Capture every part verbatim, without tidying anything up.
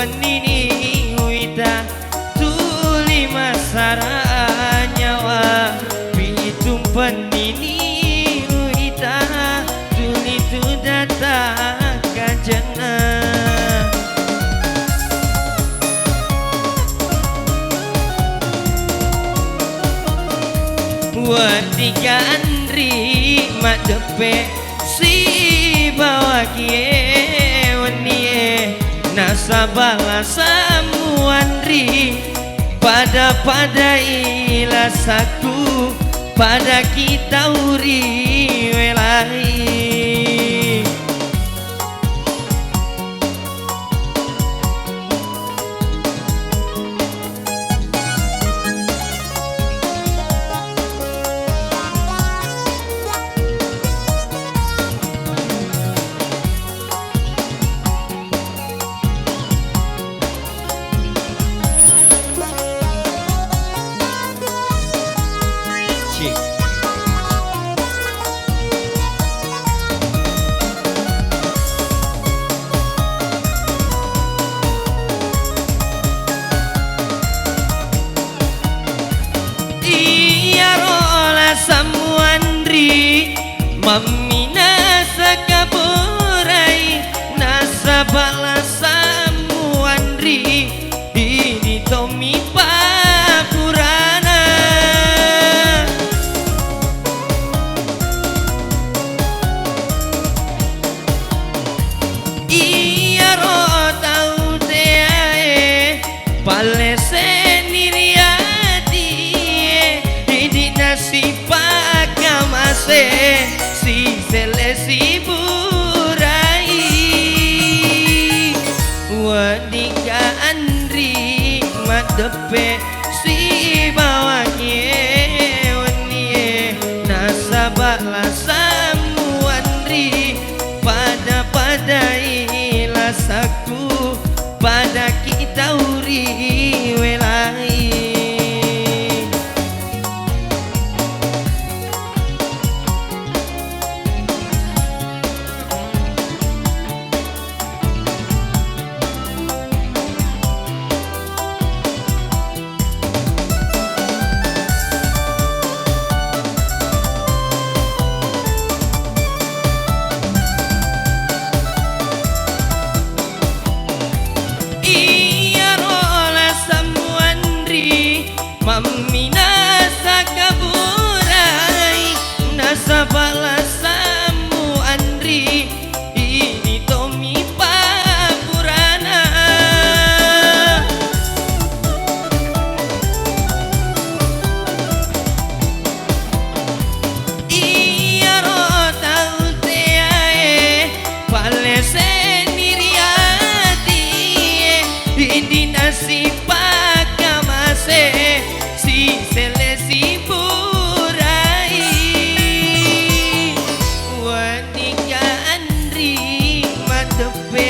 Pennini uwita tuli massara nyawa, pitu pennini uwita tuli tudang takkajanna. Weddikka anri maddeppe sibawa kie wennie, nasaba lasammu anri pada-padai lasakku, pada kita uri welai. Iyaro lasammu anri mamminasa kaburai, nasaba lasammu anri idi tommi pappurana. Iyaro tau teae palleseni ri atie, idi nasipakkamase siselle siburai. Weddikka anri maddeppe sibawa kie wennie, nasaba lasammu anri pada-padai lasakku, pada kita uri welai. Iyaro lasammu anri mamminasa kaburai, nasaba lasammu anri idi tommi pappurana. Iyaro tau teae palleseni ri atie, idi nasipakkamase siselle siburai. Weddikka anri maddeppe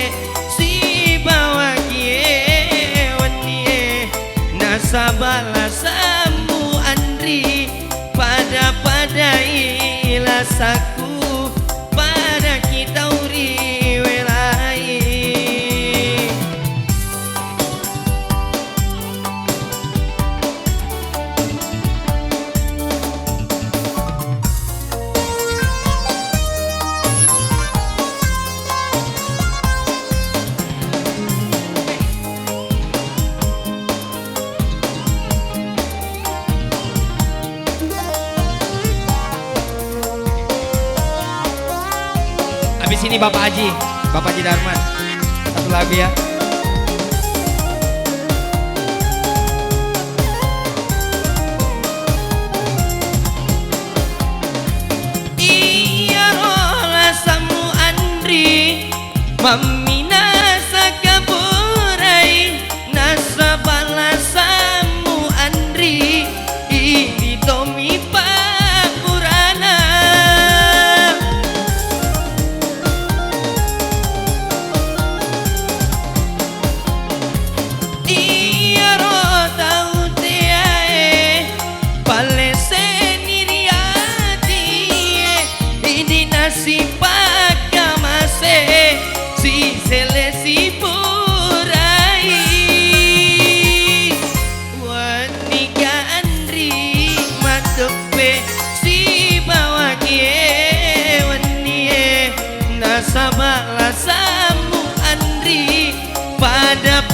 sibawa kie wennie, nasaba lasammu anri pada-padai lasakku, pada kita uri welai. Habis ini Bapak Haji, Bapak Haji Darman. Satu lagu ya. Iyaro lasammu anri mamminasa kaburai, nasaba lasammu anri idi tommi pappurana. Iyaro tau teae palleseni ri atie, idi nasipakkamase siselle siburai. Dap